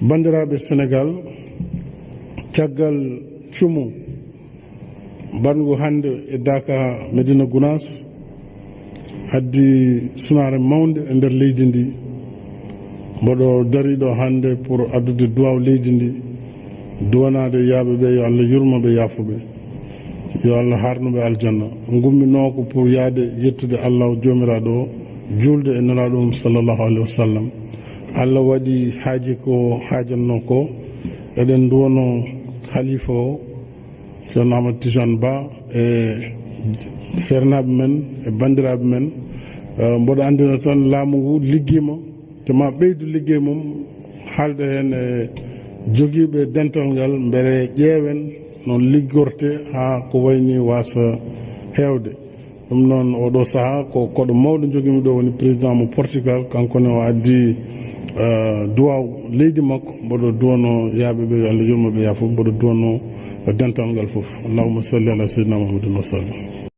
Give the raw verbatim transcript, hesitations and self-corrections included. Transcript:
Banndiraaɓe Senegaal, caggal cumu baɗngu hannde e Daaka Medina Gunaas, addi sunaare mawnde e nder leydi ndi. Mboɗo dari ɗo hannde pour addude duwaaw leydi ndi, duwanaade yaaɓe ɓe, yo Allah yurmo ɓe, yaafo ɓe. Yo Allah harnu ɓe aljanna. Ngumminoo ko pour yaade yettude Allah o Joomiraaɗo o, juulde e Nelaaɗo mum sallallahu alayhi wa sallam. Allah waɗi haaji ko haajannoo ko. Eɗen nduwanoo halifa o, Ceerno Ahmad Tijaan Ba, e seernaaɓe men, e banndiraaɓe men. Eh, mboɗo anndina tan laamu ngu liggiima, te ma ɓeydu liggey mum, haalda heen e jogiiɓe dental ngal, mbele ƴeewen no liggorte haa ko wayni waasa heewde. Ɗum noon, oɗo sahaa ko koɗo mawɗo jogiimi ɗo, woni président mo Portugal, kanko ne o addi, eh, duwaaw leydi makko, mboɗo duwanoo yaaɓe ɓe, yo Allah yurmo ɓe, yaafo, mboɗo duwanoo dental ngal fof. Allahumma salli ala sayyidina Muhammadin wa sallim.